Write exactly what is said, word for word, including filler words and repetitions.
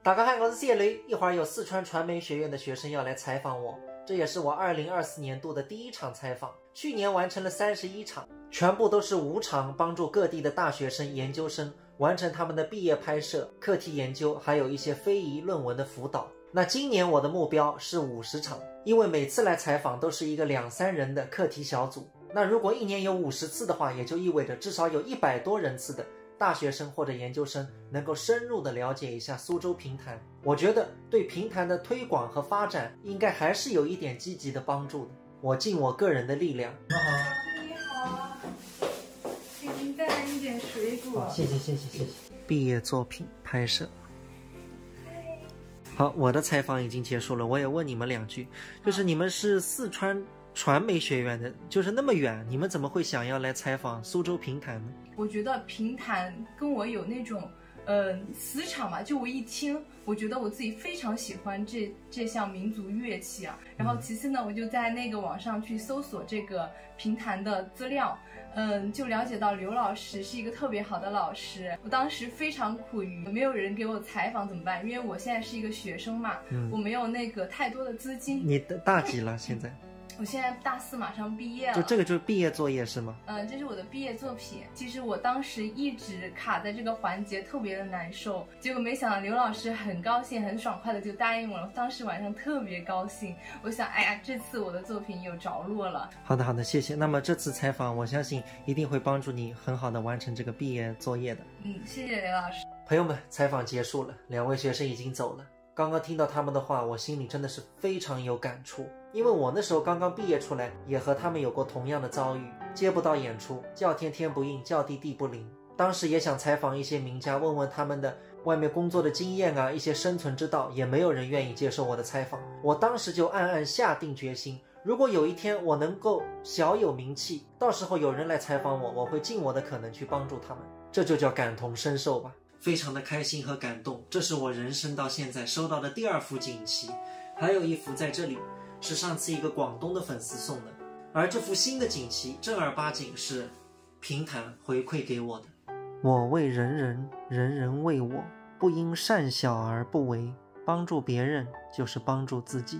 大家好，我是谢雷。一会儿有四川传媒学院的学生要来采访我，这也是我二零二四年度的第一场采访。去年完成了三十一场，全部都是无偿帮助各地的大学生、研究生完成他们的毕业拍摄、课题研究，还有一些非遗论文的辅导。那今年我的目标是五十场，因为每次来采访都是一个两三人的课题小组。那如果一年有五十次的话，也就意味着至少有一百多人次的大学生或者研究生能够深入的了解一下苏州评弹。我觉得对评弹的推广和发展应该还是有一点积极的帮助的。我尽我个人的力量。你好，给您带来一点水果。谢谢谢谢谢谢。毕业作品拍摄。好，我的采访已经结束了，我也问你们两句，就是你们是四川传媒学院的，就是那么远，你们怎么会想要来采访苏州评弹呢？我觉得评弹跟我有那种，呃，磁场嘛，就我一听，我觉得我自己非常喜欢这这项民族乐器啊。然后其次呢，我就在那个网上去搜索这个评弹的资料，嗯，就了解到刘老师是一个特别好的老师。我当时非常苦于没有人给我采访怎么办？因为我现在是一个学生嘛，我没有那个太多的资金。你大几了？现在？我现在大四马上毕业了。就这个就是毕业作业是吗？嗯，这是我的毕业作品。其实我当时一直卡在这个环节，特别的难受。结果没想到刘老师很高兴、很爽快的就答应我了。当时晚上特别高兴，我想，哎呀，这次我的作品有着落了。好的，好的，谢谢。那么这次采访，我相信一定会帮助你很好的完成这个毕业作业的。嗯，谢谢刘老师。朋友们，采访结束了，两位学生已经走了。刚刚听到他们的话，我心里真的是非常有感触，因为我那时候刚刚毕业出来，也和他们有过同样的遭遇，接不到演出，叫天天不应，叫地地不灵。当时也想采访一些名家，问问他们的外面工作的经验啊，一些生存之道，也没有人愿意接受我的采访。我当时就暗暗下定决心，如果有一天我能够小有名气，到时候有人来采访我，我会尽我的可能去帮助他们。这就叫感同身受吧。非常的开心和感动。这是我人生到现在收到的第二幅锦旗，还有一幅在这里，是上次一个广东的粉丝送的。而这幅新的锦旗正儿八经是评弹回馈给我的。我为人人，人人为我，不因善小而不为，帮助别人就是帮助自己。